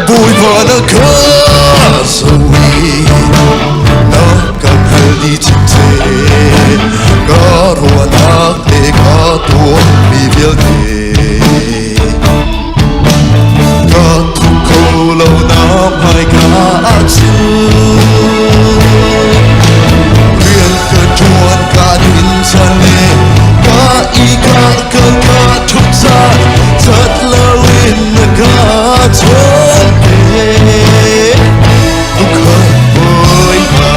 Bawipa na ka zoh i na ka hngal dih cikcek. Ka ruahnak le ka tuahmi vialte ka thup kho lo na hmaika ah cun rian ka ṭuan ka din chan le ka i ka ka ka ṭhut caan cat loin na ka chawn te Dukhat Bawipa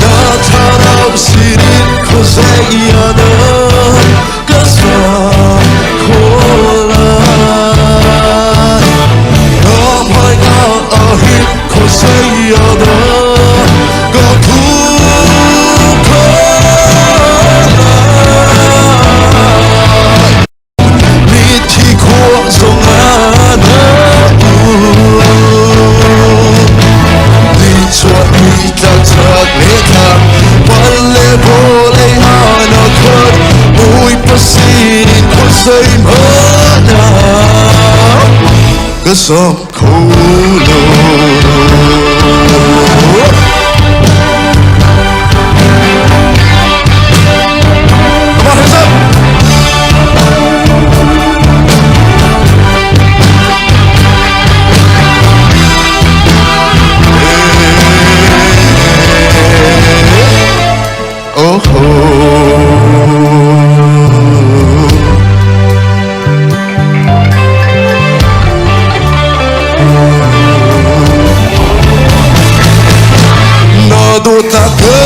na thlarau sinin khuazei ah dah ka zam khawh lai na hmaiah ah hin khuazei ah dah ka thup khawh lai Mithi khua zongah na um. Nichuah nitlak chak le thlang, van le vawlei ah na khat. Bawipa sinin khuazei hmanh ah ka zam kho lo. Come on, hands up. Oh, Na dawtnak ka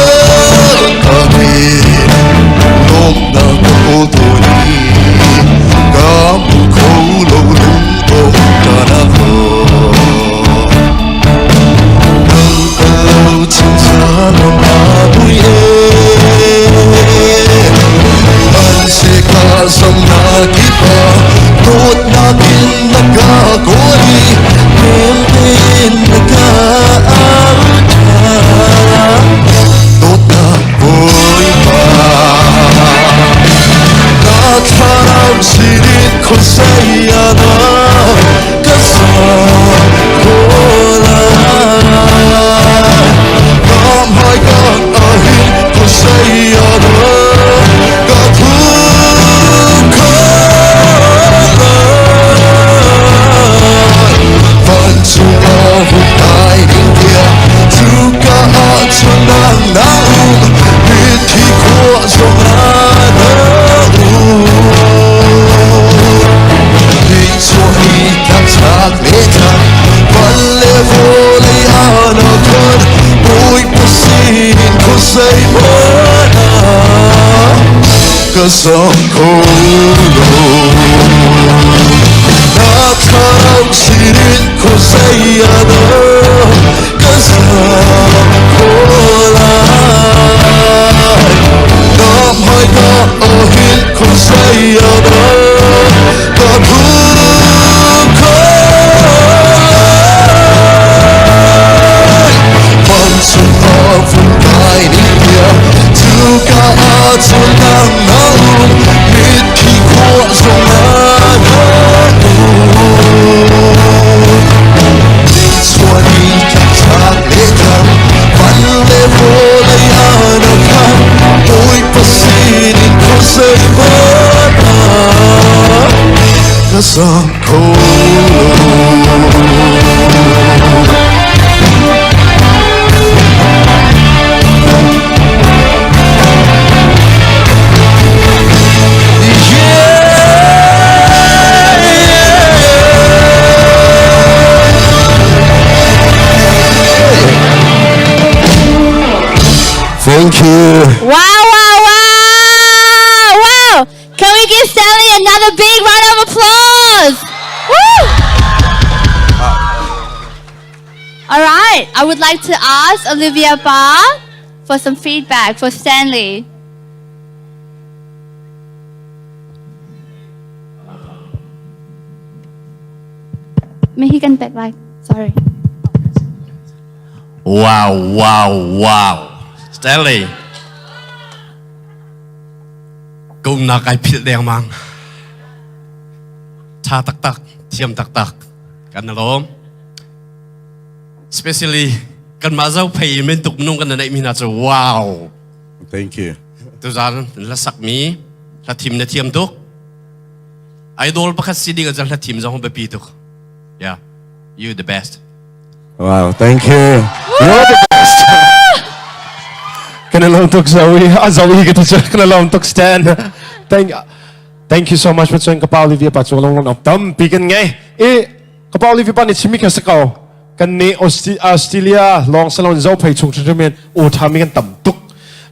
lawmnak ka kawl tawn i ka hmu kho lo lungtawh ka nak Nang ka lo chincha lam a mui e An se ka zong na kipa dawtnak in na ka kawl i nem tein na ka au ṭhan dawtnak Bawipa na thlarau sinin khuazei ah dah ka zam khawh lai na hmaika ah hin khuazei ah dah ka thup khawh lai vancung ah vun kai ding tiah cuka ah cun nang na um mithi khua zongah na um nichuah i tlangchak le thlang van le vawlei ah na khon Bawipa sinin khuazei hmanh ah ka zam kho lo na thlarau sinin khuazei ah dah ka zam khawh lai na hmaika ah hin khuazei ah dah ka thup khawh lai vancung ah vun kai ning tiah cuka ah cun nang na um mithi khua zongah na um nichuah ni tlak le thlang van le vawlei ah na khan Bawipa sinin khuazei hmanh ah ka zam kho lo. Thank you. Wow, wow, wow! Wow! Can we give Stanley another big round of applause? Woo! All right, I would like to ask Olivia Barr for some feedback for Stanley. Mexican back like, sorry. Wow, wow, wow. Stanley. Kumnak ai philh dengmang. Tha taktak, thiam taktak. Kan lawm. Especially kanmah Zophei in tuk minung kan neih mi hna cu wow. Thank you. Tuzan hla sakmi hla thim na thiam tuk. Idol pakhat si ding ah hla thim zong biapi tuk. Yeah. You the best. Wow, thank you. You're the best. Kan lawm tuk Zoe. A Zoe ka ti cu kan lawm tuk Stan. Thank Thank you so much for chuan ka pa Olivia pa chu long long tampi kan ngei. E ka pa Olivia pa ni chimi kha sakau. Kan ni Australia long salon zo phei chung chung men o tha mi kan tam tuk.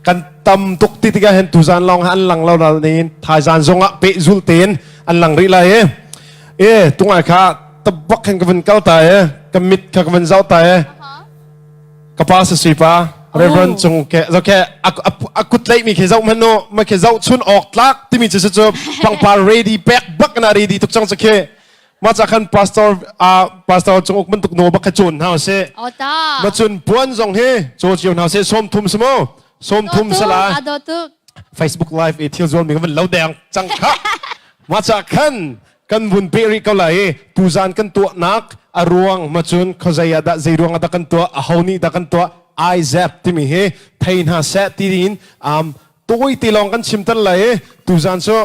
Kan tam tuk ti tikah hen tuzan long han lang lo dal nin thaizan zong ah pe zul ten an lang ri lai e. E tungai kha tabak khan ka vun kal ta e ka mit kha ka vun zau ta e. Ka pa sa sui pa Reverend cung ke zo ke a kut lei mi khi zoh hmanh nu ma khi zoh chun awk tlak timi cu cu pangpar ready pek bak na ready tuk cang cu khi ma cha khan pastor a pastor cung uk bantuk no bak kha chun hna se ma chun puan zong hi cho chiu hna se som thum simo som thum sala Facebook live i thil zual mi kan lo deng cang kha ma cha khan kan vun pe rih ko lai i tuzan kan tuahnak a ruang ma cun khuazei ah dah zei ruang ah dah kan tuah aho nih dah kan tuah IZEP timi hi thei hna seh ti ding um, tawi ti lawng kan chim tan lai i tuzan cu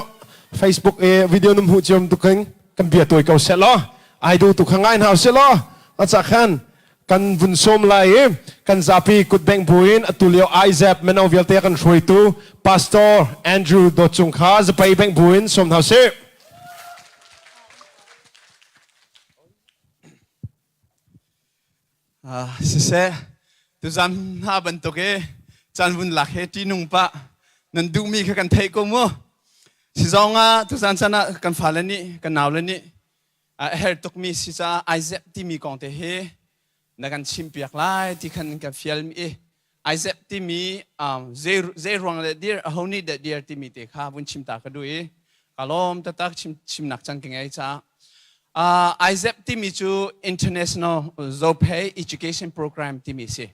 Facebook i video num hu ciam tukin kan bia tawi ko seh law ai du tu kha ngai hna seh law acha khan kan vun sawm lai i kan zapi kutbengh buin atu lio IZEP mino vialte kan hruaitu Pastor Andrew Dawt Cung kha zapei bengh buin sawm hna usih. Uh, siseh, tuzan hna bantuk i caan vun lak he ṭihnung pah nan duhmi kha kan theih ko mu. Sizong ah tuzan chan ah kan fale nih kan naule nih a her tukmi si caah Isaac timi kong te hi na kan chimpiak lai ti khan kan fial mi i Isaac timi zei ruang le dir aho nih dah dir timi te kha vun chim ta ka duh i ka lawm taktak chim chimnak cang ka ngei caah Isaac timi cu International Zophei Education Program timi si.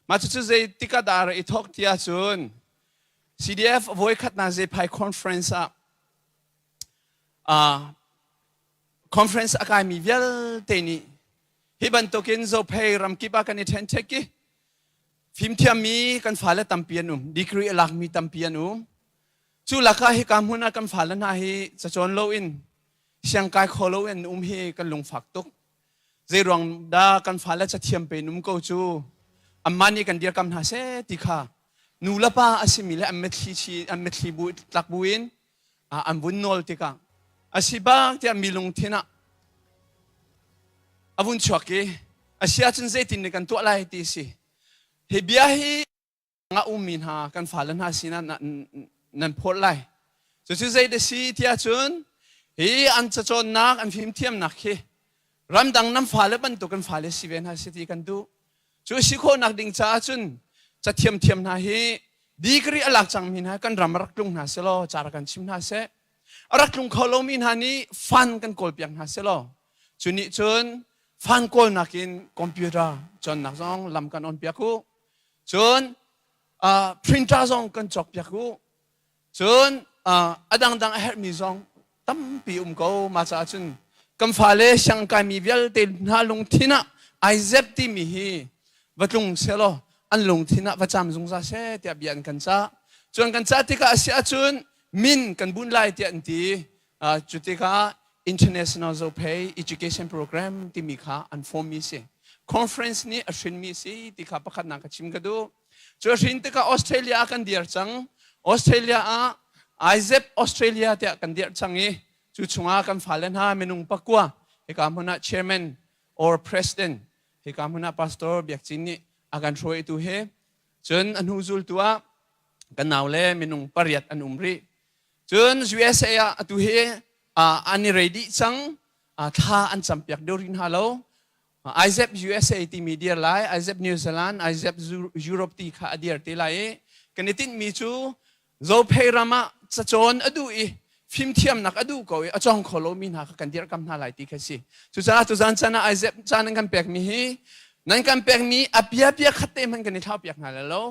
Mah cucu zei tikah dah i thawk ti ahcun CDF voikhatnak Zephai Conference ah Conference a kaimi vialte nih hi bantukin Zophei ramkip ah kan i ṭhenṭhek i fimthiammi kan fale tampi an um, degree a lakmi tampi an um. Cu lakah hika hmun ah kan fale hna hi cacawn loin siangkai kho loin um hi kan lungfak tuk. Zeiruang dah kan fale cathiam pe um ko cu amah nih kan dirkam hna seh ti kha nu le pa a simi le an mitthli chi an mitthli bu tlak buin an vun nawl tikah a si bak tiah mi lungthin ah a vun chuak i a si ahcun zeitin nih kan tuah lai ti si hi bia hi nga ummi hna kan fale hna sinah nan phawt lai cucu zei da si tiah cun hi an cacawnnak an fimthiamnak khi ramdang nan fale bantuk kan fale si ve hna si ti kan duh Cu si khawhnak ding caah cun ca thiamthiam hna hi degree a lak cangmi hna kan ram rak tlung hna selaw ca rak kan chim hna seh. A rak tlung kho lomi hna nih fund kan kawlpiak hna selaw cu nih cun fund kawlnak in computer cawnnak zong lam kan on piak u. Cun uh, printer zong kan cawkpiak u. Cun a dangdang a herhmi zong tampi um ko. Mah caah cun kan fale siangkaimi vialte hna lungthin ah Isaac timi hi va tlung selaw an lungthin ah va cam zungzal seh tiah bia an kan cah. Cun kan cah tikah a si ahcun min kan bunh lai tiah an ti. Cu tikah International Zophei Education Program timi kha an form mi si. Conference nih a hrinmi si ti kha pakhatnak ka chim ka duh. Cu a hrin tikah Australia ah kan dir cang. Australia ah IZEP Australia tiah kan dirh cang i cu chungah kan fale hna minung pakua hika hmun ah chairman or president hika hmun ah pastor Biak Cin nih a kan hruaitu he cun a hnu zultu ah kan nau le minung pariat an um rih. Cun USA ah atu hi an i ready cang thla an campiak deuh rih hna lo. IZEP USA timi dir lai, IZEP New Zealand, IZEP Europe ti kha a dir te lai i kan i tinhmi cu Zophei ram ah cacawn a duh i fimthiamnak a duh ko i a cawng kho lomi hna kha kan dirhkam hna lai ti kha si. Cucaah tuzan chan ah IZEP caan nan kan pekmi hi nan kan pekmi a piapia khat te hmanh kan i thlau piak hna lai lo.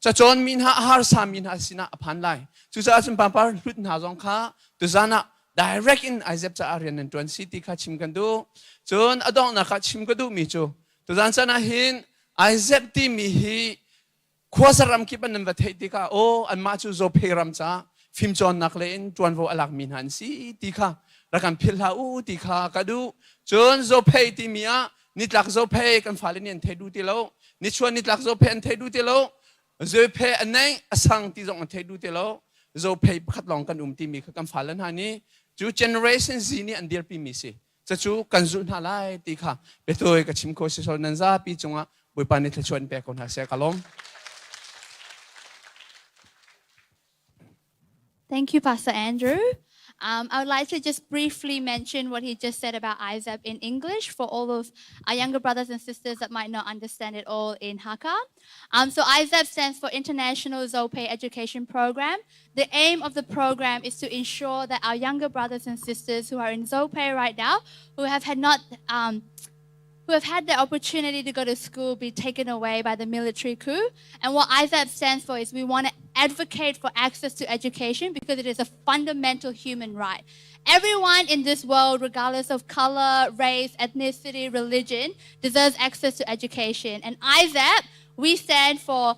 Cacawn mi hna a harsa mi hna sinah a phan lai. Cucaah cun pangpar hlut hna zong kha tuzan ah direct in Isaac caah rian nan ṭuan si ti kha chim kan duh. Cun a donghnak ah chim ka duhmi cu tuzan caan ah hin Isaac timi hi khuasa ram kip an nan va theih tikah aw anmah cu Zophe ram caah fimcawnnak le in ṭuanvo a lakmi hna an si ti kha rak kan philh hlah u ti kha ka duh. Cun Zophei timi ah nitlak Zophei kan fale nih an thei duh ti lo, nichuah nitlak Zophei an thei duh ti lo, Zophei a neih a sang ti zong an thei duh ti lo. Zophei pakhat lawng kan um timi kha kan fale hna nih cu generation Z nih an dirpi mi si. Cucu kan zulh hna lai ti kha biatawi ka chim kho si sol nan zapi cungah Bawipa nih thluachuah in pek ko hna seh ka lawm. Thank you, Pastor Andrew. I would like to just briefly mention what he just said about IZEP in English for all of our younger brothers and sisters that might not understand it all in Hakha. So IZEP stands for International Zope Education Program. The aim of the program is to ensure that our younger brothers and sisters who are in Zope right now, who have had not who have had the opportunity to go to school be taken away by the military coup. And what IZEP stands for is we want to advocate for access to education because it is a fundamental human right. Everyone in this world, regardless of color, race, ethnicity, religion, deserves access to education. And IZEP, we stand for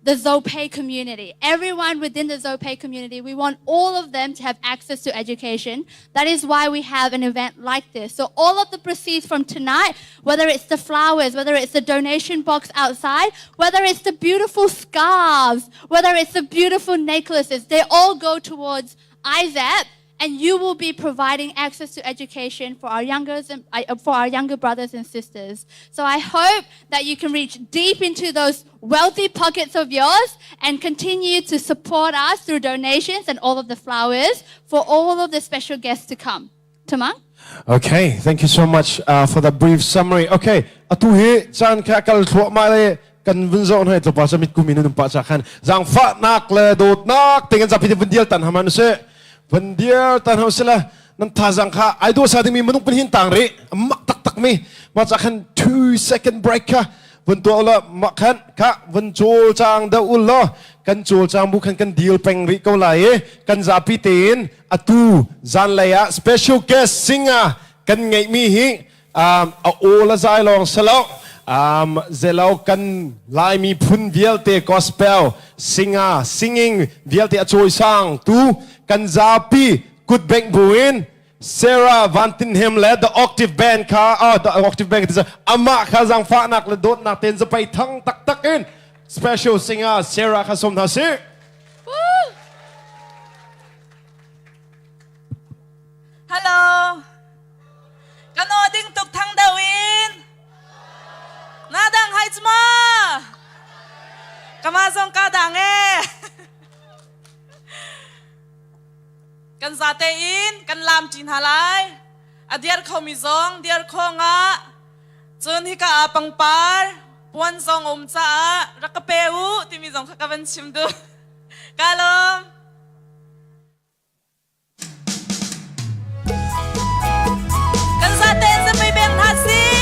the Zope community. Everyone within the Zope community, we want all of them to have access to education. That is why we have an event like this. So all of the proceeds from tonight, whether it's the flowers, whether it's the donation box outside, whether it's the beautiful scarves, whether it's the beautiful necklaces, they all go towards IZAP and you will be providing access to education for our younger and for our younger brothers and sisters. So I hope that you can reach deep into those wealthy pockets of yours and continue to support us through donations and all of the flowers for all of the special guests to come. Tamang? Okay, thank you so much for the brief summary. Okay, atu hi caan kha kal thluahmah le kan vun zoh hna tlawpa sa mit kum in pa cha khan zangfahnak le dawtnak te kan zapi te vun dial tan haman se vun dial tan ham se la nan thazang kha ai do sa ding mi manung pun hin tang ri mak tak tak mi ma cha khan 2 second break kha vun to la ma khan kha vun chol chang da ul lo kan chol chang bu khan kan deal peng ri ko lai e kan zapi tein atu zan lei ah special guest singer kan ngeih mi hi a aw la zai lawng selo zelo kan Laimi phun vialte gospel singer singing vialte a cawisang tu kan zapi kutbengh buin Sarah Van Tinhem le The Octave Band kha oh, The Octave Band ti amah kha zangfahnak le dawtnak tein zapai thang taktak in special singer Sarah kha som hna sih. Hello. Kan aw ding tuk thang deuh in. Na dang hai chu ma. Kama zong ka dang e. Kan zate in kan lam ṭi hna lai. A diar khomi zong diar kho nga. Cun hika ah pangpar puan zong um caah rak ka pe u timi zong kha ka van chim duh. Ka lawm. Kan zaten zapei beng hna sih.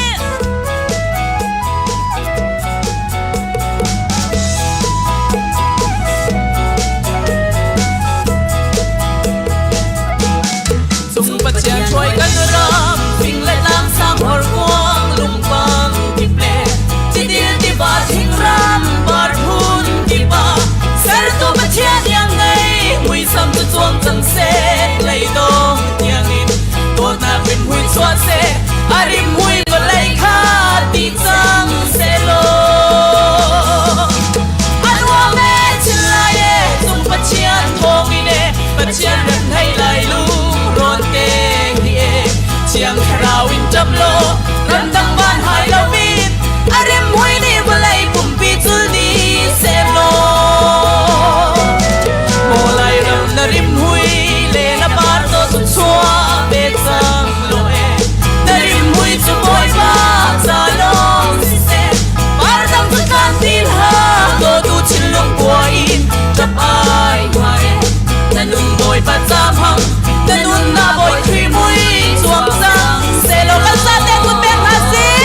Cung Pathian hruai kan ram fing le tlang sang horkuang lungpang kip le tidil tiva thingram par phun kipa sertu Pathian yang ngei muisam tu chuang cang seh leidong tiangin dawtnak rimhmui chuah seh a rimhmui vawlei kha ti cang sehlaw a nuam e chin lai e cung Pathian thawngin e Pathian rem thei lai lung rawn te hi e Thiang Thlarau in ṭap law ramdang van hai loin a rimhmui nih vawlei pumpi cul ni sehlaw maw Lairam na rimhmui le na par to cu chuah ve cang law e na rimhmui cu Bawipa ca lawng siseh par dang cu tlan ti hlah dawtu thinlung bua in ṭap ai hnga e na nun Bawipa ca hmang na nunnak Bawi Khrih mui chuak cang sehlaw kan zate kut pek hna sih.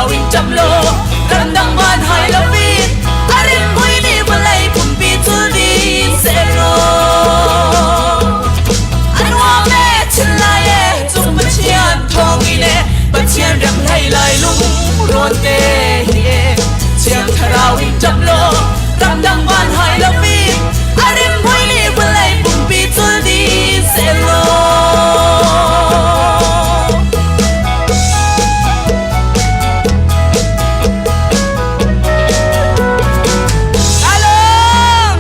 thlarau in ṭap law ramdang van hai loin a rimhmui nih vawlei pumpi cul dih sehlaw a nuam e chin lai e cung Pathian thawng in e Pathian rem hlei lai lung rawn te hi e Thiang thlarau in ṭap law ramdang van hai loin a rimhmui nih vawlei pumpi cul dih sehlaw. Alam!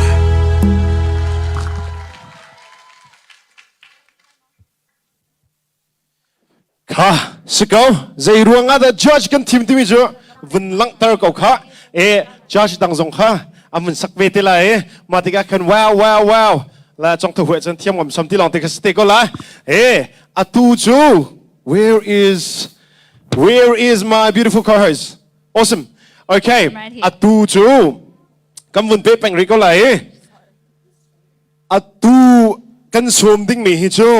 Kha si ko zei ruang ah dah judge kan thim timi cu vun langhter ko kha e judge dang zong kha an vun sak ve te lai e mah tikah khan wow wow wow la chong thu huai cun thiam ngam sam ti lawng te kha si te ko lai e atu cu where is where is my beautiful co-host awesome okay Right here. atu cu kan vun pe peng rih ko lai e atu kan sawm dingmi hi cu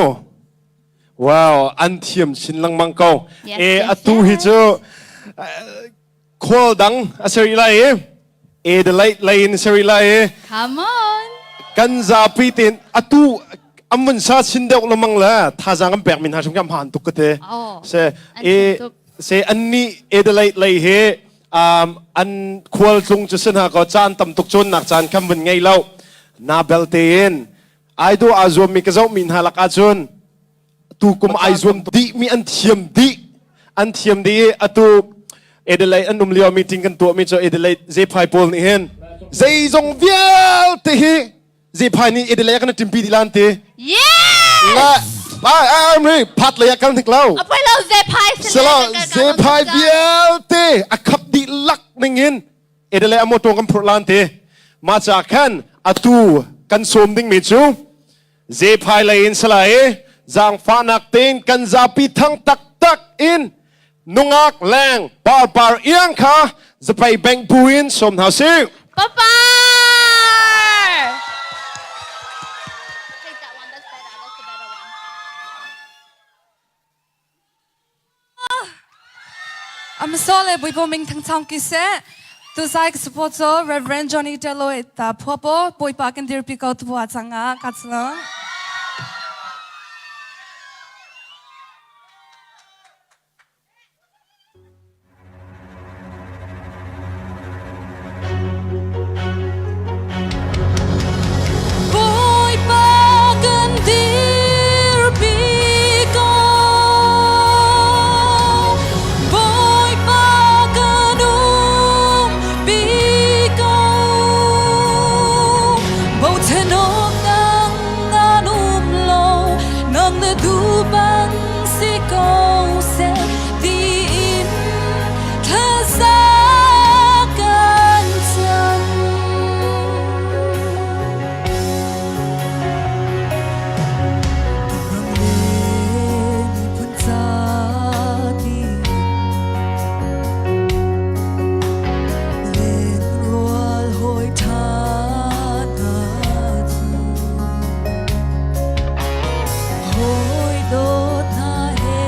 wow an thiam chin lengmang ko Yes, e yes, atu hi yes. cu khual dang a seri lai i Adelaide lei in seri lai i Come on. kan zapi tein atu an vun sa chin deuh lemang le thazaang an pek min hna hrim kam han tuk ka te Oh, se an e thiam tuk. se an nih Adelaide lei hi an khual tlung cu sin ha ko caan tam tuk cun nak caan kan vun ngei lo na belte in ai do aa zuam mi ka zoh mi hna lak ahcun tu kum ai zuam dih mi an thiam dih an thiam dih i atu Adelaide an um lio meeting kan tuah mi cu Adelaide zephai pawl nih hin zeizong vialte hi zephai nih Adelaide kan timpi dih lan ti Yes! la ai ai ai phat lei ah kal hnik lo Apoi lo zephai selo zephai vialte a khap dih lak ning in Adelaide a motor kan phurh lan ti ma cha khan atu kan sawm ding mi cu zephai lei in salai zaangfahnak tein kan zapi thang taktak in nungak leng par par iang kha zapai bank bu in sawm hna sih Papa! Take that one. That's better. That's the better one. I'm sorry, Buipo Ming Thang Chong Ki Se. Tu sai support so Reverend Johnny Telo ta phuapo Boipa kan dirpi ko tu bua changa ka chlo. Bawipa kan dirpi ko. Bawipa kan umpi ko. Bochan awk dang an um lo, nang na duh bang si ko seh tiin thlaza kan cam. Ram le miphun ca tiin lenrual hawi ṭha hna cu hawi dawt hna he.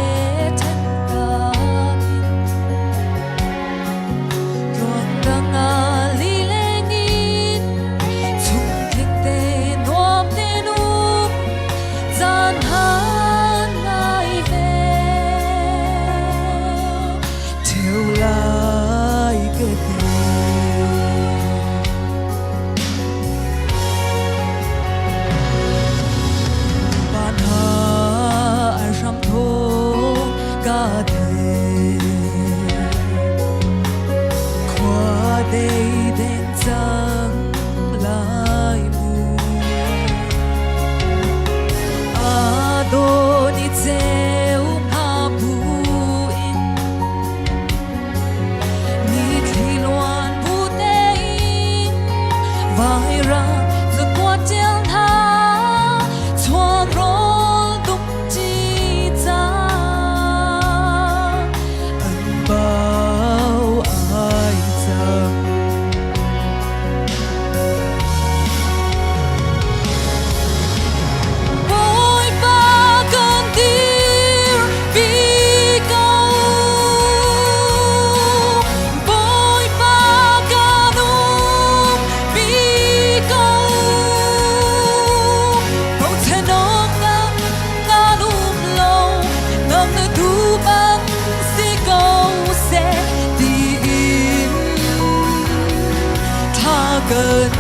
kan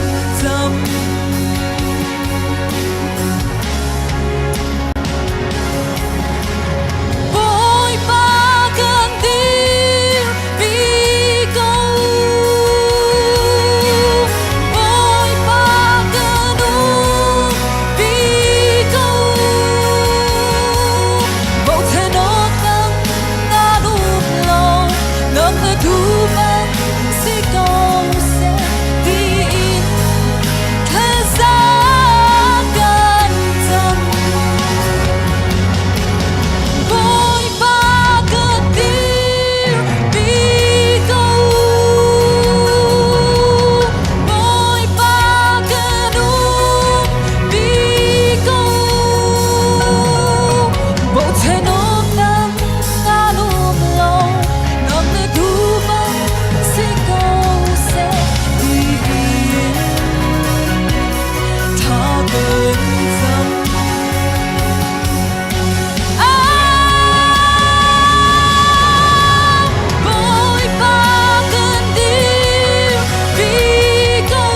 cam. Bawipa kan dirpi ko. Bawipa kan umpi ko. Bochan awk dang na um lo, nang na duh bang si ko seh tiin thlaza kan cam. Bawipa ka dirpi ko. Bawipa kan umpi ko. Bochan awk dang na um lo, nang na duh bang si ko seh tiin thla kan cam. Ah, Bawipa kan dirpi ko.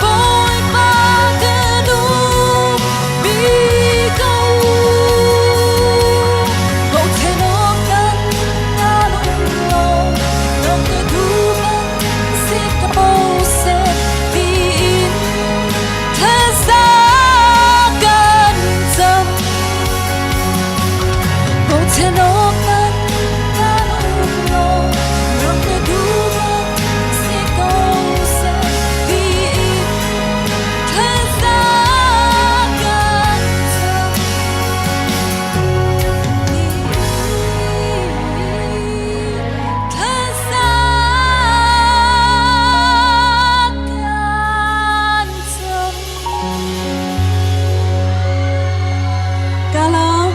Bawipa kan umpi ko. Bochan awk dang na um lo, nang na duh bang si ko seh tiin thlaza kan cam. Bochan awk dang na um lo, nang na duh bang si ko seh tiin thlaza kan cam. Thlaza kan cam. Ka lawm.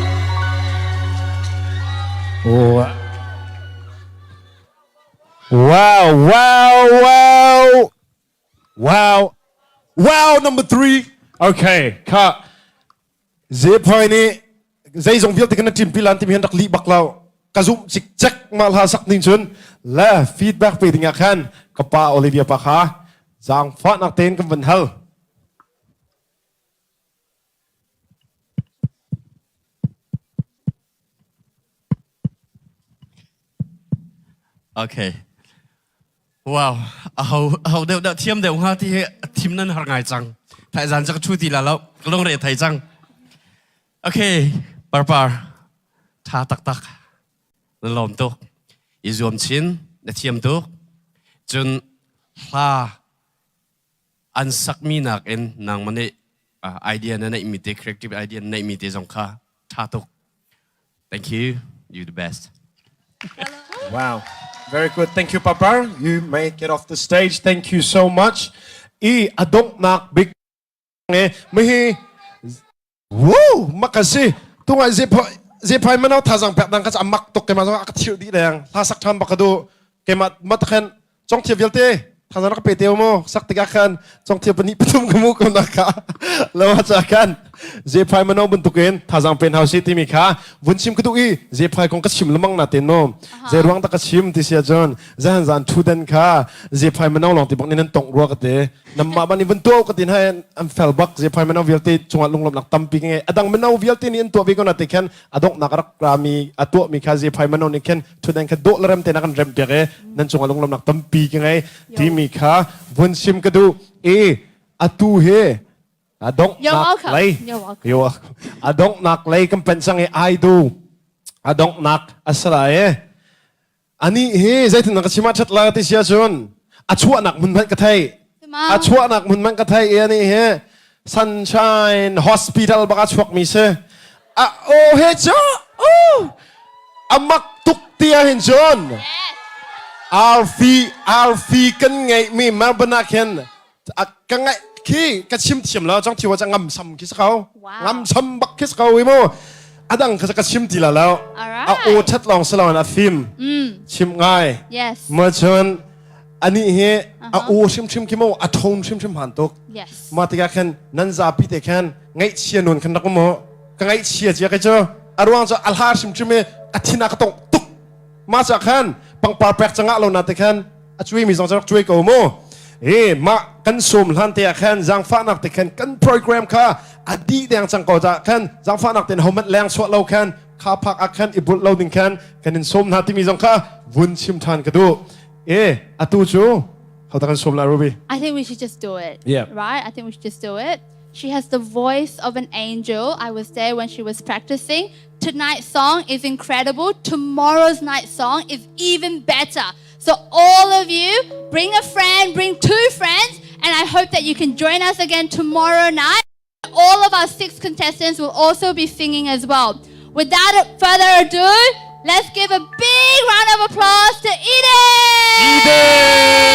Wow, wow, wow. Wow. Wow, number three. Okay, kha Zephai nih zeizong vialte kan ṭimpi lan timi han rak lih bak lo. Ka zumh cikcek mah hla sak ning cun le feedback pe ding ah khan ka pa Olivia pa kha zaangfahnak tein kan van hal. Okay. Wow, aho aho deuh dah thiam deuh hnga ti hi thim nan har ngai cang. Thai zan cak chu ti la lo, ka lungre thai cang. Okay, parpar tha taktak. Na lawm tuk. I zuam chin, na thiam tuk. Cun hla an sakmi nakin nangmah nih idea na neihmi te, creative idea na neihmi te zong kha tha tuk. Thank you. You the best. Wow. Very good. Thank you, Papa. You may get off the stage. Thank you so much. I adongnak big nge mihi Woo makasi tungai zephai manau thazang pek dang ka amak tuk kema ka thil di leng hla sak than bakadu kema matakhen chong thia vialte thazang ka pe te mo sak tikah khan chong thia pani pathum ka mu ko na ka lawa cha khan zephai manau bantukin thazang pen hausi timi kha vun chim ka du i zephai kong ka chim lamang na te no zei ruang ta ka chim ti sia chon zahan zan thu den kha zephai manau long ti bak ni nan tong rua ka te namah man i vun tuah ka tin hai an fel bak zephai mano vialte cungah lunglawmhnak tampi ka ngei adang mano vialte nih an tuah ve ko na te khan adonghnak rak rami a tuah mi kha zephai mano nih khan thudan kha dawh le rem te na kan rem piak e nan cungah lunglawmhnak tampi ka ngei timi kha vun sim ka duh e atu he adonghnak lei adonghnak lei kan pen sang i ai du adonghnak asala e Anih hi zeitin ka chim ah ṭhat la ti sia cun a chuahnak hmun hmanh ka thei. A chuahnak hmun hmanh ka thei i anih hi Sunshine Hospital bak a chuakmi si. A aw he cu a mak tuk ti ah hin cun arfi arfi kan ngeihmi Melbourne ah khin ka ngaih khi ka chim thiam lo chong thiwa cha ngam sam khi sa ko ngam sam bak khi sa ko i mu adang kha ka chim ti la lo a o that long salon a fim chim ngai yes ma chun ani hi a o hrim hrim khi mo a thon hrim hrim han tuk ma tika khan nan zapi te khan ngai chia nun khan rak mo ka ngai chia chia ke chu aruang chu alha hrim hrim e athina ka tong tuk ma cha khan pangpar pek changa lo na te khan. A cuai mi zong rak cuai ko mu. E mah kan sawm hlan te ah khan zaangfahnak te khan kan program kha a dih deng cang ko ca khan zaangfahnak ten homat leng chuah lo khan kha phak ah khan i bulh lo ding khan kan in sawm hna timi zong kha vun chim than ka duh. E atu cu ho ta kan sawm la Ruby? I think we should just do it. Yeah. Right? I think we should just do it. She has the voice of an angel. I was there when she was practicing. Tonight's song is incredible. Tomorrow's night song is even better. So, all of you, bring a friend, bring two friends, and I hope that you can join us again tomorrow night. All of our six contestants will also be singing as well. Without further ado, let's give a big round of applause to Eden! Eden!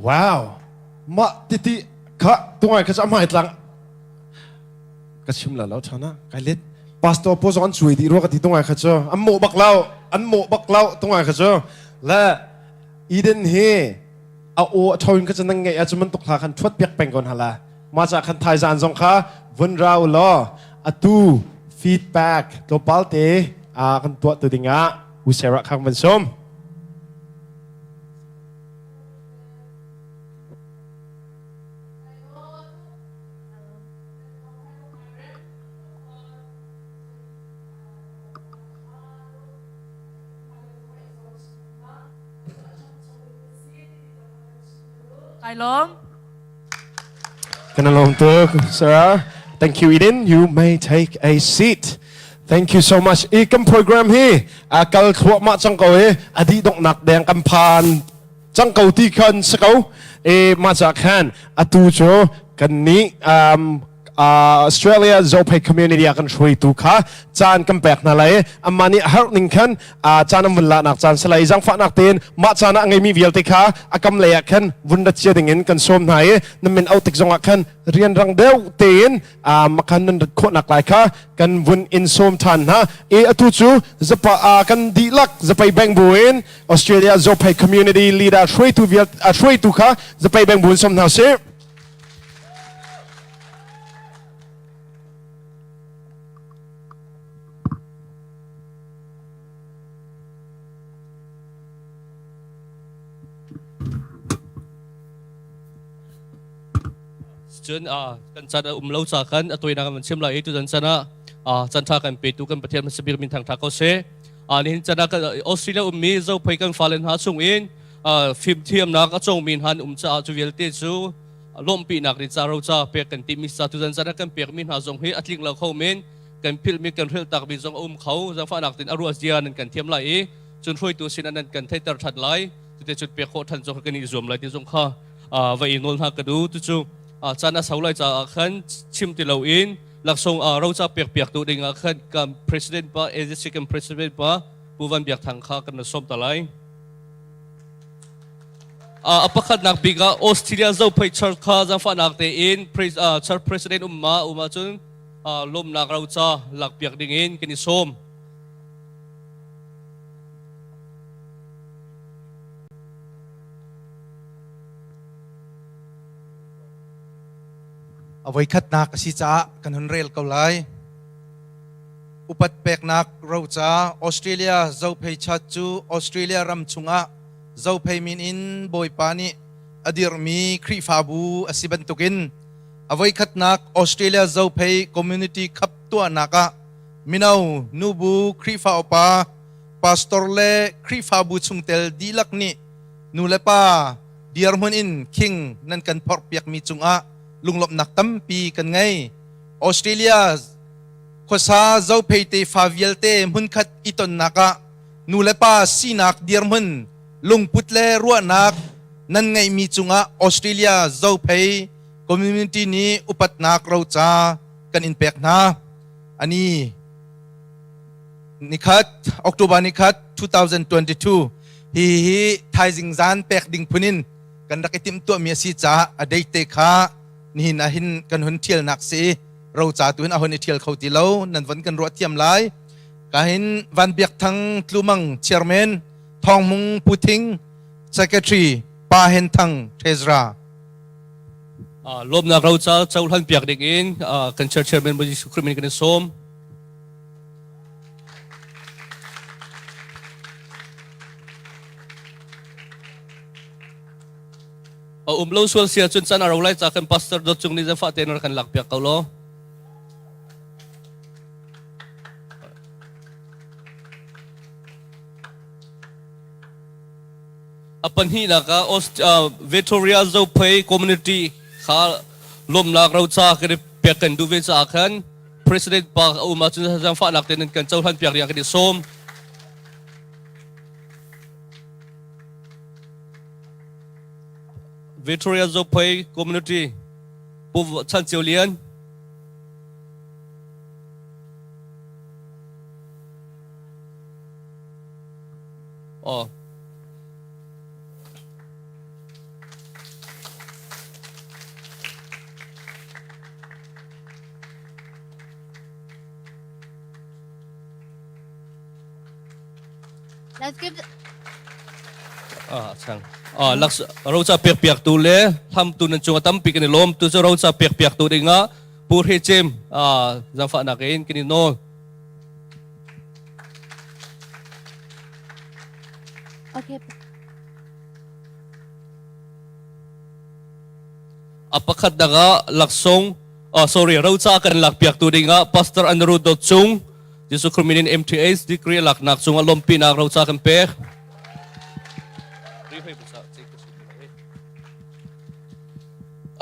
Wow. Mah titi kha tungai kha cu a tlang ka chim la lo thana kai let pastor po zong an cui dih rua ka ti tungai kha cu an mawh bak lo an mawh bak lo tungai kha cu le Eden hi a aw a thoin kha cu nan ngeih ahcun bantuk hla khan thuat piak peng ko hna la ma ca khan thaizan zong kha vun rau law atu feedback tlawmpal te a kan tuah tu dingah U Sarah khang van sum. Kai lawm. Kan lawm tuk, Sarah. Thank you, Eden. You may take a seat. Thank you so much. I kan program hi a kal thluahmah cang ko i a dih donghnak deng kan phan cang ko ti khan si ko. E ma ca khan atu cu Kan nih um, Australia Zophei community ah kan hruaitu kha caan kan pek hna lai. Amah nih har ning khan caan an vun lahnak caan si lai. Zangfahnak tein mah caan ah a ngeimi vialte kha a kam lei ah khan vun rat cia ding in kan sawm hna i nan min auh tik zongah khan rianrang deuh tein makhan nan rat khawhnak lai kha kan vun in sawm ṭhan hna. I atu cu zapa kan dihlak zapei bank bu in Australia Zophei community leader hruaitu vial hruaitu kha zapei bank bu in sawm hna usih. Cun kan chan a um lo ca khan a tuinak kan chim lai i tuzan chan ah chan tha kan petu kan Pathian hmasabik min thang tha ko seh. Nihin chan ah Australia ummi Zophei kan fale hna chung in fimthiamnak a cawngmi hna an um caah cu vialte cu lawmhpinak ri ca roca pek kan timi ca tuzan chan ah kan pekmi hna zong hi a tling lo kho men kan philhmi kan hrilhtakmi zong a um kho zangfahnak tin a ruah zia nan kan thiam lai i cun hruaitu sin nan kan theiter ṭhan lai cute cun pek khawh ṭhan zong kan i zuam lai ti zong kha va i nawl hna ka du tu caan a sau lai caah khan chim ti loin laksawng roca pek piak tu ding ah khan kan president pa AZC kan president pa Pu Van Biak Thang kha kan sawm ta lai. A pakhatnak bik ah Australia Zophei Church kha zaangfahnak tein church president umma um ahcun lawmnak roca lakpiak ding in kan i sawm. A voikhatnak a si caah kan hun rel ko lai. Upat peknak roca Australia Zophei Church cu Australia ram chungah Zophei min in Bawipa nih a dirhmi Khrihfabu a si bantukin a voikhatnak Australia Zophei Community Cup tuahnak ah mino, nubu, Khrihfa upa, pastor le Khrihfabu chungtel dihlak nih nu le pa dirhmun in khing nan kan phorhpiakmi cungah lunglawmhnak tampi kan ngei. Australia khuasa Zophei tefa vialte hmunkhat i tonnak ah nu le pa sinak dirhmun lungput le ruahnak nan ngeihmi cungah Australia Zophei community nih upatnak roca kan in pek hna. Ani nikhat October nikhat 2022 hi hi thaizing zan pek ding phun in kan rak i timhtuahmi a si caah a date te kha nihin ah hin kan hun ṭhialnak si roca tu hin a hun i ṭhial kho ti lo nan von kan ruah thiam lai ka hin Van Biak Thang Tlumang chairman Thawng Mung Pu Thing secretary Pa Hen Thang Treasurer Lawmnak roca cohlan piak ding in kan chair chairman Bawi Jesuh Khrih min kan i sawm. A um lo sual sia cun can a ro lai ca kan pastor dot cung nih zafa te kan lak piak ko lo. A pahnihnak ah Victoria Zophei community kha lawmnak roca kan i pek kan duh ve caah khan President pa a um ahcun zaangfahnak tein kan cohlan piak ding ah kan i sawm. Victoria Zophei community Pu Chan Cio Lian Oh. Let's give the Ah, chang. Ah, laks roca pek piak tu le hlam tu nan chung tampi kan i lawm tu cu roca pek piak tu dingah Pu Hre Cem ah zangfah nak in kan i nawl. Okay. A pakhat dangah laksawng oh, sorry roca kan lak piak tu dingah Pastor Andrew Dot Cung Jesuh Christ min in MTH degree laknak cungah lawmpinak roca kan pek.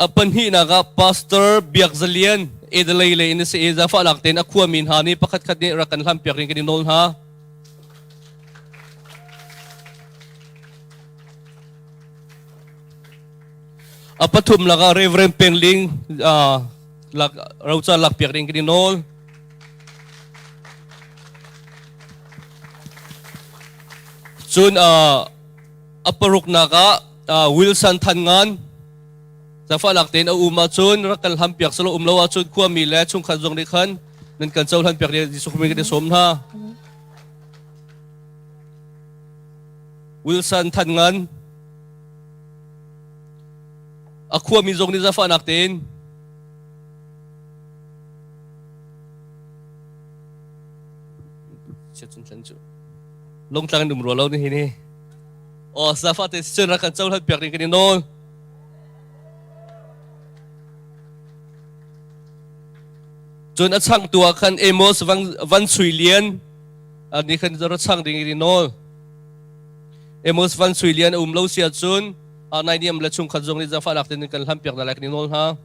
A pahnihnak ah Pastor Biak Zalian Adelaide le in si i zafa lak tein a khuami hna nih pakhat khat nih rak kan hlam piak ding kan i nawl hna. A pathum lakah Reverend Peng Ling lak roca lak piak ding kan i nawl. Cun a paruknak ah Wilson Than Ngan zafa lak tein a um ahcun rak kan hlam piak selo um lo ahcun khuami le chungkhat zong nih khan nan kan cohlan piak ding Jesuh Khrist kan i sawm hna. Wilson Than Ngan a khuami zong nih zafahnak tein lungtlang in um rua lo ni hi ni oh zafa te cun rak kan cohlan piak ding kan i nawl cun a changtu ah khan Amos van van Sui Lian ni khan ra chang ding in i nawl Amos Van Sui Lian a um lo si ahcun naihniam le chungkhat zong nih zaangfahnak tein kan hlampiak hna lai kan i nawl hna.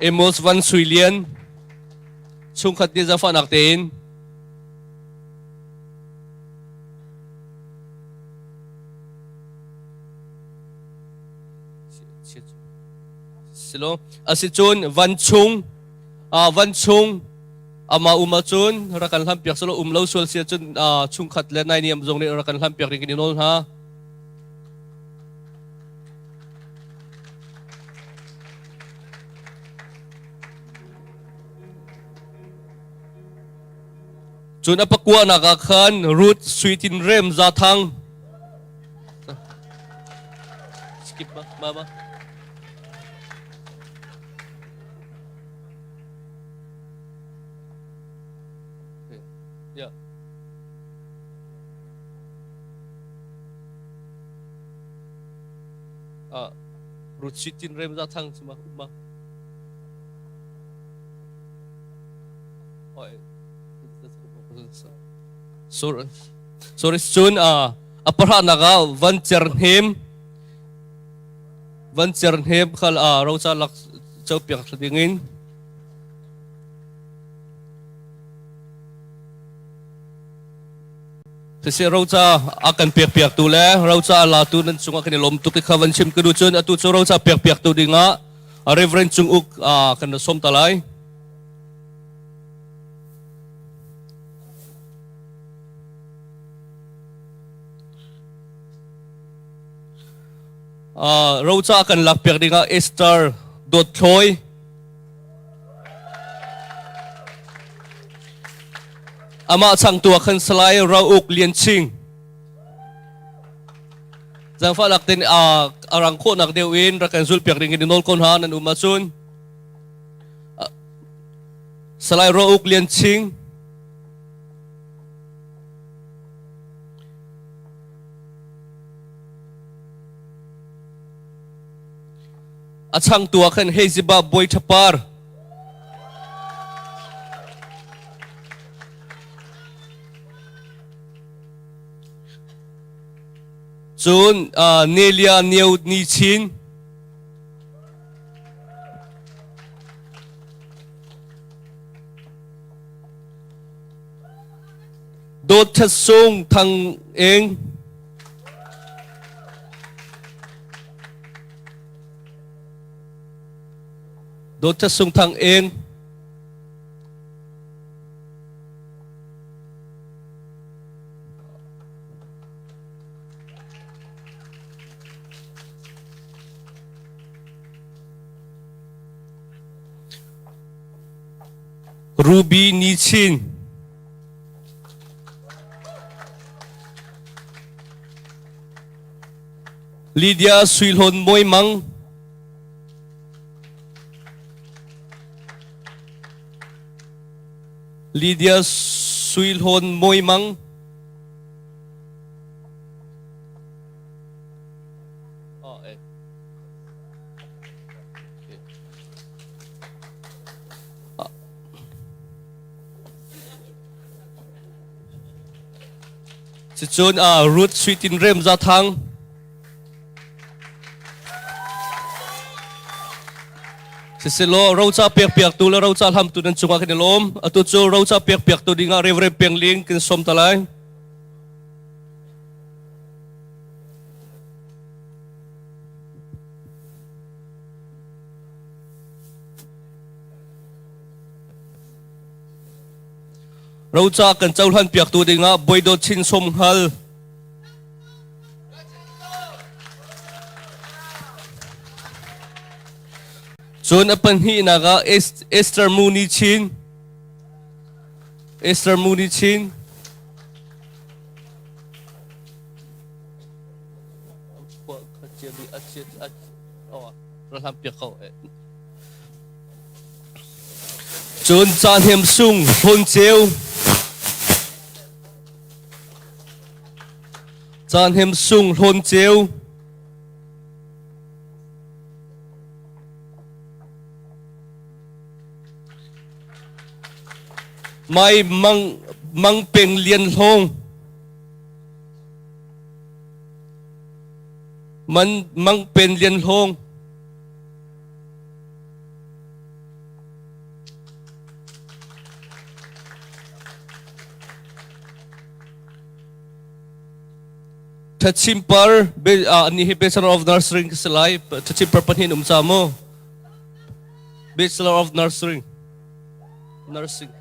Amos Van Sui Lian chungkhat nih zaangfahnak tein silo asicun van chung van chung Amah um ahcun rak kan hlampiak selaw um lo sual si ahcun chungkhat le naihniam zong nih rak kan hlampiak ding kan i nawl hna. Cun a pakuanak ah khan Ruth Suitin Rem Zathang skip ma ma ma Yeah. Uh, Ruth Sitin Rem Za Thang sima umma. Sorry, sorry cun uh, a parha naga van cer hnem van cer hnem khal a rocha lak chau piak ding in Siseh roca a kan pekpiaktu le roca a latu nan cungah kan i lawm tuk i kha van chim ka duh cun atu cu roca pekpiaktu dingah Reverend Cung Uk kan ra sawm ta lai. Roca kan lakpiak dingah Esther Dawt Thlawi Amah changtu ah khan Salai Rauk Lian Ching. Zangfah lak ten a arang khawhnak deuh in rak kan zulpiak ding in nawl ko hna nan um ahcun. Salai Rauk Lian Ching. A changtu ah khan Heziba Bawi Ṭhapar. Cun uh, Nelia Neo Ni Chin. Dawt That Sung Thang Eng. Dawt That Sung Thang Eng. Ruby Ni Chin. Lydia Sui Hlawn Mawi Mang. Lydia Sui Hlawn Mawi Mang. Oh, eh. Okay. Cucun uh, Ruth Sui Tin Rem Za Thang. Siselaw roca pekpiaktu le roca hlamtu nan cungah kan i lawm. Atu cu roca pekpiaktu dingah Reverend Peng Ling kan sawm ta lai. Roca kan cohlan piaktu dingah Bawi Chin Som Hngal. Cun a pahnihnak ah Esther Mooney Chin. Esther Mooney Chin. Cun Ca Hnem Sung Hlawn Ceu. Ca Hnem Sung Hlawn Ceu. Mai Mang Mang Peng Lian Hlawng. Man Mang Pen Lian Hlawng. Thachimpar ni hi Bachelor of Nursing ka si lai. Thachimpar pahnih um ca mu. Bachelor of Nursing. Nursing.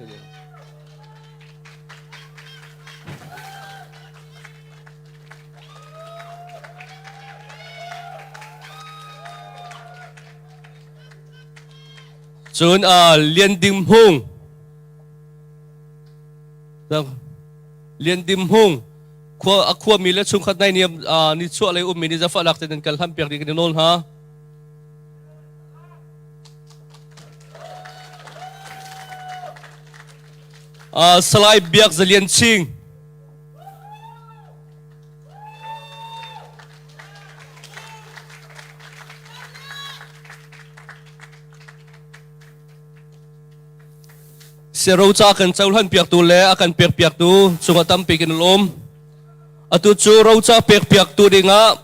Cun Lian Dim Hung Lian Dim Hung khua a khuami le chungkhat nai niam ni chuah lei ummi nih zafa lak te nan kal hlam piak ding kan i nawl hna. Salai Biak Zalian Ching Siaroca kan cohlan piaktu le a kan pek piaktu cungah tampi kan lawm. Atu cu roca pek piaktu dingah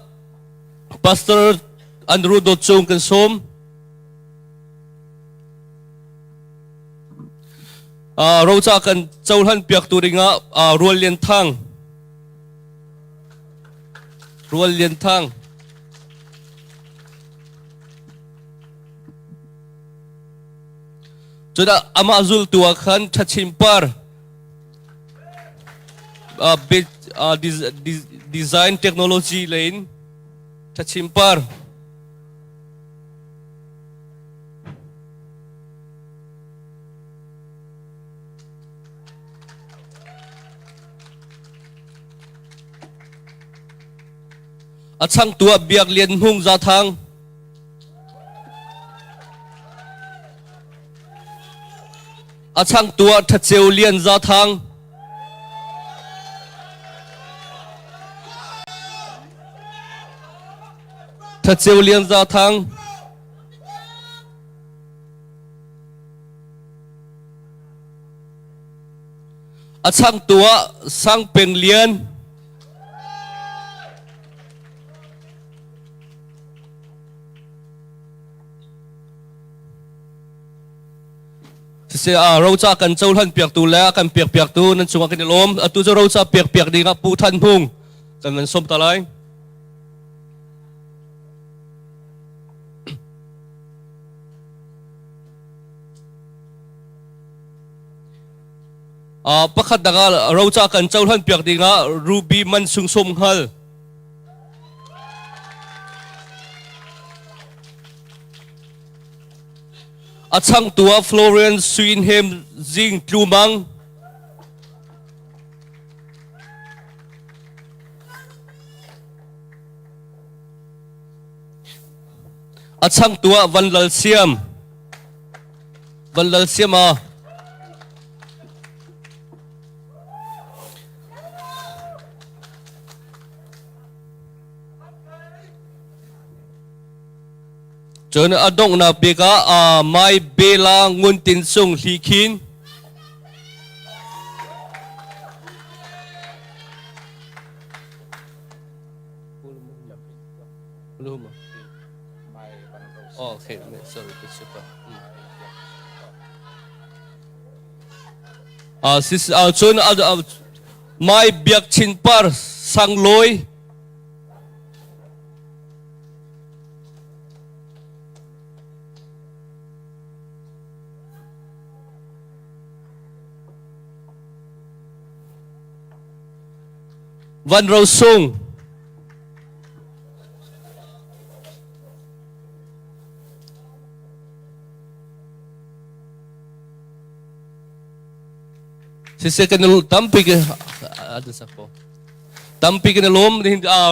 Pastor Andrew Dawt Cung kan sawm. Roca kan cohlan piaktu dingah Rual Lian Thang. Rual Lian Thang. Cun amah zultu ah khan ṭhachimpar design technology lei in ṭhachimpar A changtu ah Biak Lian Hmung Zathang. A changtu ah Ṭhaceu Lian Zathang. Ṭhaceu Lian Zathang. A changtu ah Sang Peng Lian. Siseh ah roca kan cohlan piaktu le a kan pek piaktu nan cungah kan i lawm. Atu cu roca pek piak ding ah Pu Than Hmung kan van sawm ta lai. Pakhat dang ah roca kan cohlan piak ding ah Ruby Man Sung Som Hngal. A changtu ah Florence Suinhem Zing Tlumang. A changtu ah Van Lal Siam. Van Lal Siam a. Cun a donghnak bik ah Mai Bela Ngun Tin Sung Hli Khin. Oh, okay, sorry, Uh, sis, uh, cun uh, Mai Biak Chin Par Sang Loi. Van Ro Sung. Siseh kan tampi ke tampi kan lawm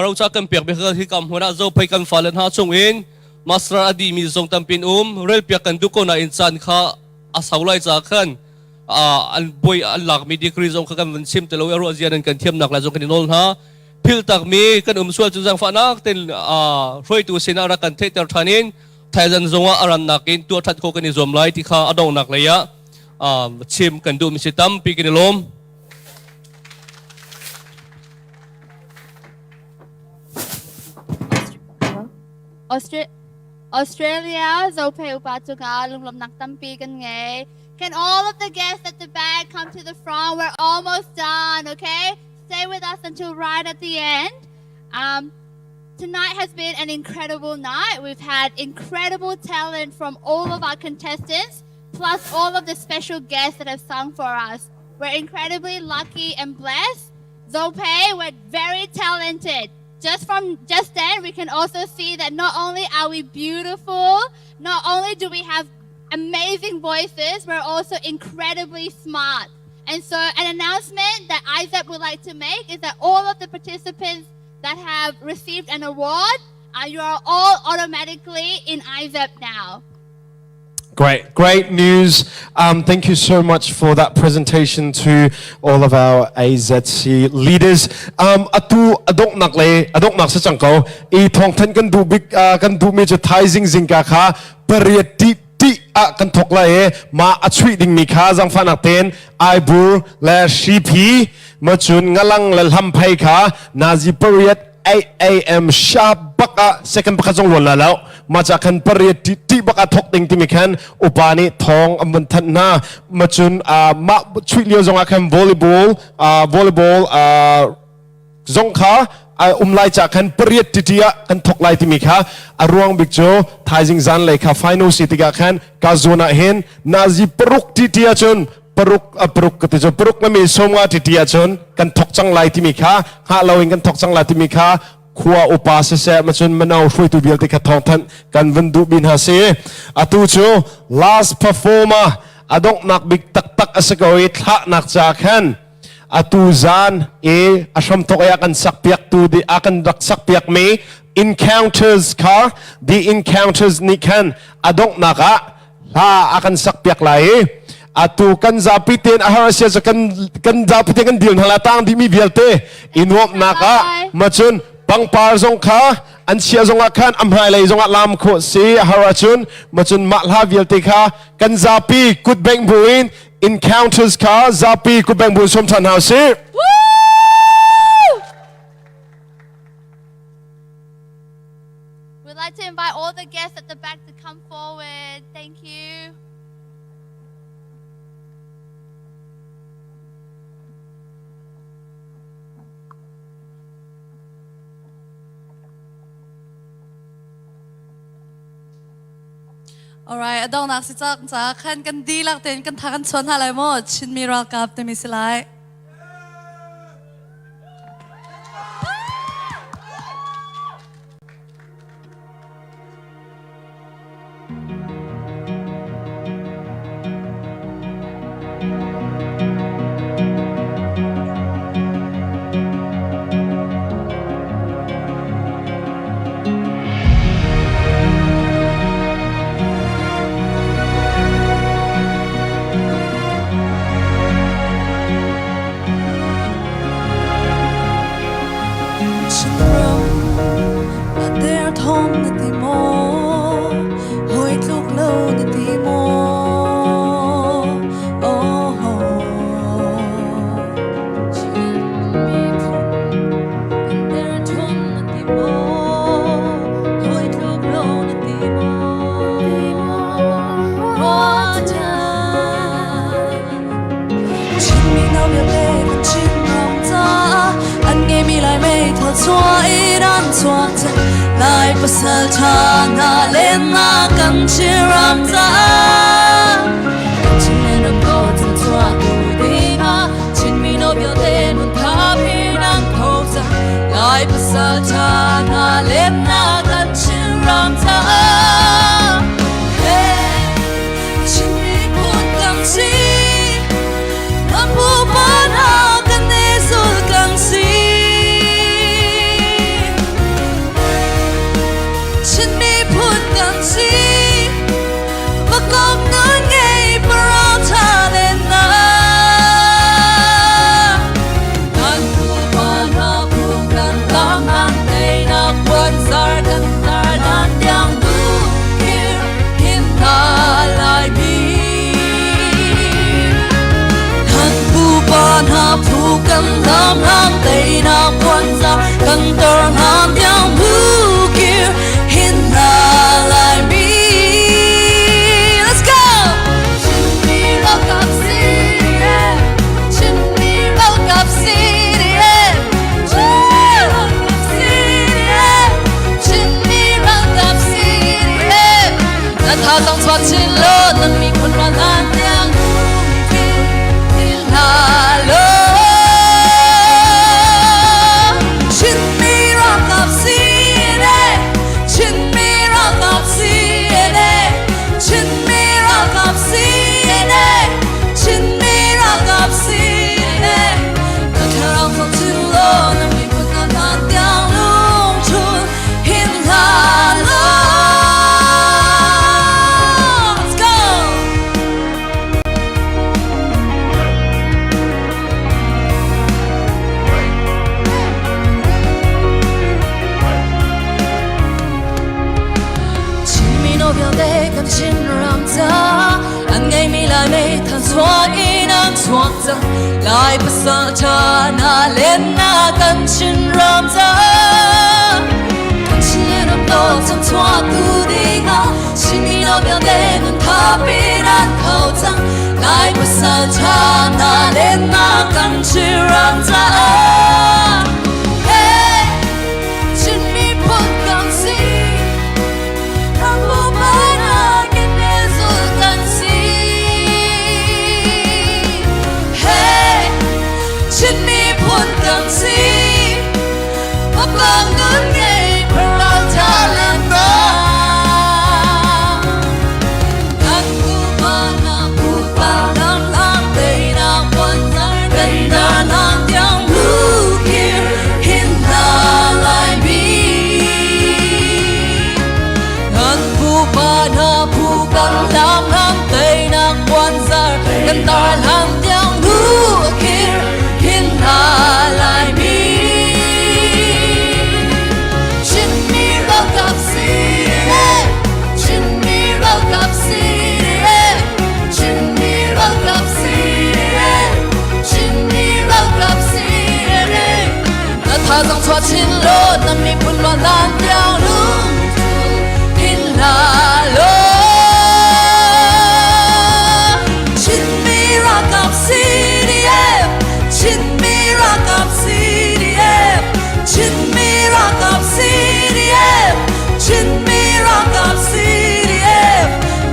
roca kan pek bik hi kam hmun ah zophei kan fale hna chung in master a dimi zong tampin um rel piak kan duh ko na in caan kha a sau lai ca khan an boi an lakmi degree zong kha kan van chim te lo i ruah zia nan kan thiamnak lai zong kan i nawl hna phil takmi kan um sual cu zangfahnak ten hruaitu sinah rak kan theihter ṭhan in thaizan zongah a rannak in tuah ṭhat khawh kan i zuam lai ti kha a donghnak lei ah chim kan duhmi si tampi kan i lawm. Australia Zophei upa cungah lunglawmhnak tampi kan ngei. Can all of the guests at the back come to the front? We're almost done, okay? Stay with us until right at the end. Tonight has been an incredible night. We've had incredible talent from all of our contestants, plus all of the special guests that have sung for us. We're incredibly lucky and blessed. Zophei, we're very talented. Just from just then, we can also see that not only are we beautiful, not only do we have amazing voices, we're also incredibly smart. And so an announcement that IZEP would like to make is that all of the participants that have received an award, you are all automatically in IZEP now. Great, great news. Thank you so much for that presentation to all of our AZC leaders. Atu adongnak le adongnak sa cang ko. I thawngthan kan duh bik kan duhmi cu thaizing zingka kha pariat ti ti ah kan thok lai i ma a chuih dingmi kha zangfahnak tein aibur le hripi ma cun ngalang le hlamphei kha nazi pariat 8 a.m. sharp bak ah second pakhat zong luan la lo ma cha khan pariat ti ti bak ah thok ding timi khan upa nih thong an vun thanh hna ma cun mah chuih lio zong ah khan volleyball volleyball zong kha um lai cha khan pariat ti ti ah kan thok lai timi kha a ruang bik cu thaizing zan lei kha final si tikah khan ka zone ah hin nazi paruk ti ti ah cun paruk a paruk ka ti cu paruk na mi sawmnga ti ti ahcun kan thok cang lai timi kha hngah loin kan thok cang lai timi kha khua upa siseh macun mano hruaitu vialte kha thawngthanh kan vun duh mi hna si. Atu cu last performer a donghnak bik taktak a si ko i thlahnak ca khan atu zan i a hramthok i a kan sakpiaktu di a kan rak sakpiak mi encounters kha the encounters nih khan a donghnak ah hla a kan sakpiak lai i atu kan zapi tein a har asia cu kan kan zapi tein kan dil hna la tang dihmi vialte i nuamhnak ah macun pangpar zong kha an chia zong ah khan a hmailei zong ah lam khawh si a har ahcun macun mah hla vialte kha kan zapi kut bengh buin encounters kha zapi kut bengh buin sawm ṭhan hna usih. We'd like to invite all the guests at the back to come forward. Thank you. Alright, adong nak si cak ca khan kan dilak ten kan tha kan chuan ha lai mo Chinmi ralkap timi si lai. Chinram a derthawm na ti maw? Hawi tluk lo na ti maw? Oh, Chin miphun kan derthawm na ti maw? Hawi tluk lo na ti maw? Ruahchan Chinmi no vialte kan Chinram caah an ngeimi Lai meithal chuah in an chuak cang. Lai pasal ṭha hna lennak kan Chinram caah kan Chinland ram ko chan chuah tu dingah Chinmi no vialte nun thap hi nan tho cang. Kan tar hlan tiang lukir hin hna Laimi. Let's go! Chinmi ralkap CDF, Chinmi ralkap CDF, Chinmi ralkap CDF, Chinmi ralkap CDF. Na thazaang chuak chin law, na miphun ral hlan tiang lukir hin hna law. Chinmi ralkap CNA, Chinmi ralkap CNA, Chinmi ralkap CNA, Chinmi ralkap CNA. Na thlarau thawk chin law, na miphun na hlan tiang lungthul hin hlah law. Let's go! Chin mino vialte kan Chin ram ca an ngeimi Lai meithal chuah in an chuak cang Lai pasal ṭha na len na kan Chin ram ca kan Chin ram dawt cang chuah tu dingah Chin mino vialte nun thapi nan kho cang Lai pasal ṭha na len na kan Chin ram caah Hey Chin miphun kan si ram pupa kan zul kan si Hey Chin miphun kan si Papang nun ngei paral talent na Kan pupa na pupa lam lam tei na puan zar kan dar lang tiang lukir hin na lai mi Kan pupa na pupa lam lam tei na puan zar kan dar lang tiang lukir hin na lai mi Chinmi ralkap CDF Chinmi ralkap CDF Chinmi ralkap CDF Chinmi ralkap CDF Na thazaang chuah chin law na miphun luan lan tiang lungthul hin hlah law Chinmi ralkap CDF Chinmi ralkap CDF Chinmi ralkap CDF Chinmi ralkap CDF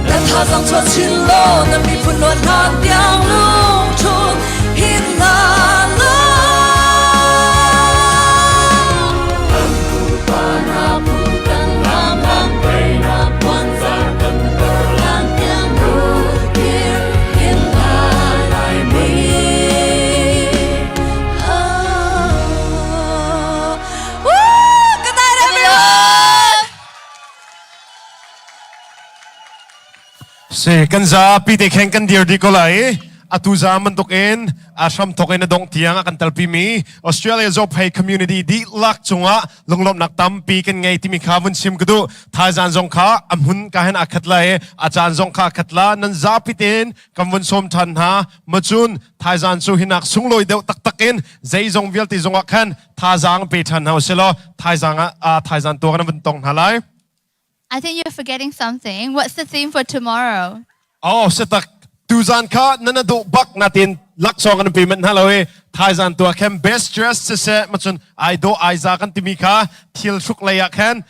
Na thazaang chuah chin law na miphun luat hlan tiang lungthul hin hlah law Good night, everyone! Si kan zapi te khen kan dir dih ko lai. Atu za bantuk in a hram thok in a dongh tiang a kan telpi mi Australia Zophei community dihlak cungah lunglawmhnak tampi kan ngei timi kha vun chim ka duh. Thaizan zong kha a hmun ka hen a khat lai a caan zong kha a khat la nan zapi tein kan vun sawm than hna. Macun thaizan cu hinak sunglawi deuh taktak in zeizong vialte zongah khan thazaang pe than hna usilaw thaizang ah thaizan tuah kan vun tong hna lai. I think you're forgetting something. What's the theme for tomorrow? Oh, setak tuzan kha nana do bak natin laksong kan pe man hna lo i thaizan tua khem best dress siseh macun ai do ai za kan timi kha thil hruk lei ah khan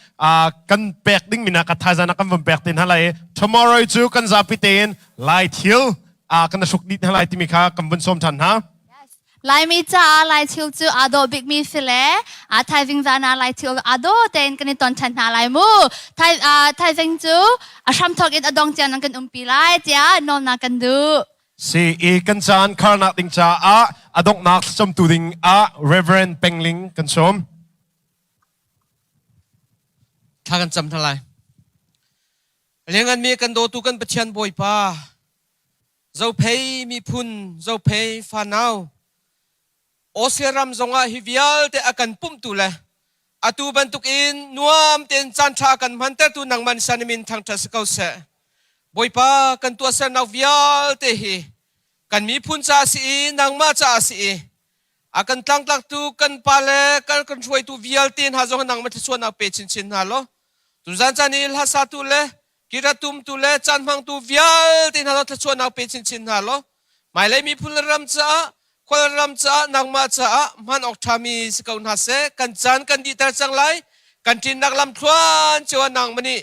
kan pek ding mina ka thaizan ah kan vun pek te hna lai tomorrow cu kan zapi tein lai thil kan hruk dih hna lai timi kha kan vun sawm than hna. Laimi caah Lai thil cu aa dawh bikmi si le aa thaizing zan ah Lai thil aa dawh tein kan i ton ṭhan hna lai mu. Thai, uh, thaizing cu a hramthawk in a dong tiang nan kan umpi lai tiah nawlnak kan duh. Si i kan caan kharnak ding caah a donghnak thlacamtu ding ah Reverend Pengling kan sawm. Thla kan cam hna lai. Lianganmi kan dawtu kan Pathian Bawipa Zophei miphun, Zophei fanau, Australia ram zongah hi vialte a kan pumhtu le atu bantukin nuam tein caanṭha a kan hmantertu nangmah nih san min thangṭhat si ko seh. Bawipa kan tuahsernak vialte hi kan miphun ca a si i nangmah ca a si i. A kan tlangtlaktu kan pa le kan kan hruaitu vialte hna zong nangmah thluachuahnak pe chinchin hna law tuzan caan i hla satu le kira tumtu le caan hmangtu vialte hna zong thluachuahnak pe chinchin hna law hmailei miphun le ram caah khual ram caah nangmah caah hman awk ṭhami si ko hna seh. Kan caan kan dihter cang lai. Kan ṭinnak lam thluan cio ah nangmah nih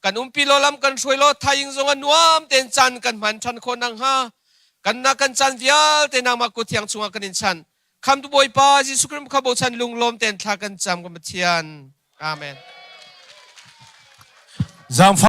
kan umpi law lam kan hruai law thaing zong a nuam tein caan kan hman ṭhan khawh nakhnga kan nak kan caan vialte nangmah kut thiang chungah kan in chan. Khamtu Bawipa Jesuh Khrih kha bochan lunglawm tein thla kan cam kan Pathian. Amen. Zaangfah.